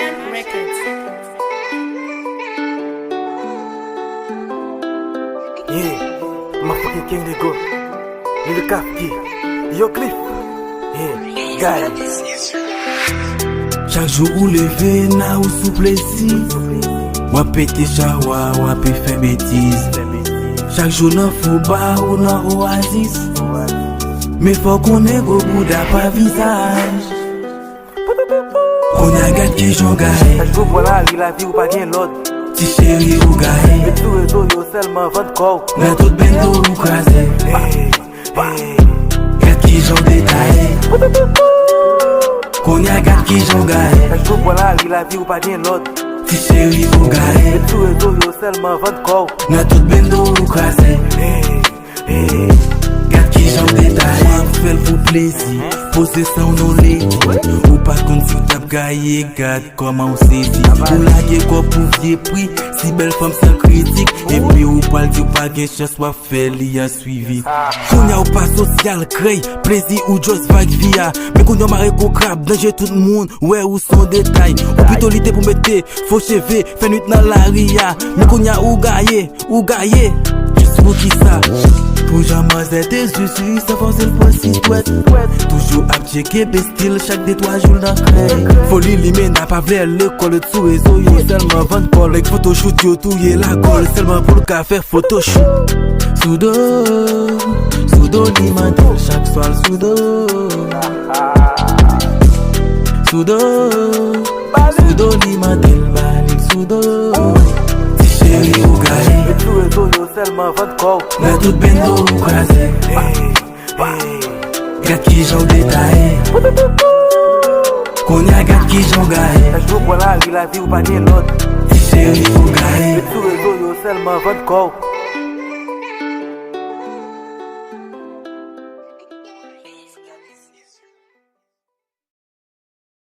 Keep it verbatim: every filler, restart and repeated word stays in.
Records. Yeah, motherfucking King Lego, Lil Kafki, Yo Cliff, yeah, guys. Chak jou ou leve, na ou sou plezi. W ap pete chawa, w ap fè betiz. Chak jou nan fouba ou nan oazis. Men fò w konnen gwo bouda pa vizaj. Kounye a gad kijan w gaye. Chak jou pran lari, lavi ou pa gen lòd. Ti cheri ou gaye. Met sou rezo yo sèlman vann kò w. Nan tout bendo ou kraze. Hey, hey. Gad kijan w detaye. Kounye a gad kijan w gaye. Chak jou pran lari, lavi ou pa gen lòd. Ti cheri ou gaye. Met sou rezo yo sèlman vann kò w. Nan tout bendo ou kraze. Hey, hey. Gad kijan w detaye. W ap fè l pou plezi. Poze san w non ledi. Ou pa konn si w t ap gaye. Gad kòman w sezi. Ou lage kò pou vye pri. Si bèl fanm san kritik. Epi ou pral di w pa gen chans, w ap fè li an swivi. Kounye a ou pa sosyal, krèy, plezi ou just vag vi a. Men kounye a w mare kou krab, danje tout moun wè ou s on detay. Ou pito lite pou mete fo cheve, fè nwit nan lari a. Men kounye a ou gaye, ou gaye. Jis pou kisa? Pou jan manzè te zuzu, sa fòse l pran sitwèt. Toujou ap tcheke bestil, chak de twa jou l nan krèy. Foli limena pa vle al lekòl, sou rezo yo sèlman vann kò l. Nèg photoshoot yo touye lakòl, sèlman pou l ka fè photoshoot. Sou do, sou do li mande l chak swa l sou do. Sou do, sou do li mande l ba li l sou do. Ti cheri ou gaye. Met sou rezo yo sèlman vann kò w. Nan tout bendo ou kraze. Hey, hey. Gad kijan w detaye. Kounye a gad kijan w gaye. Chak jou pran lari, lavi ou pa gen lòd. Ti cheri ou gaye. Met sou rezo yo sèlman vann kò w.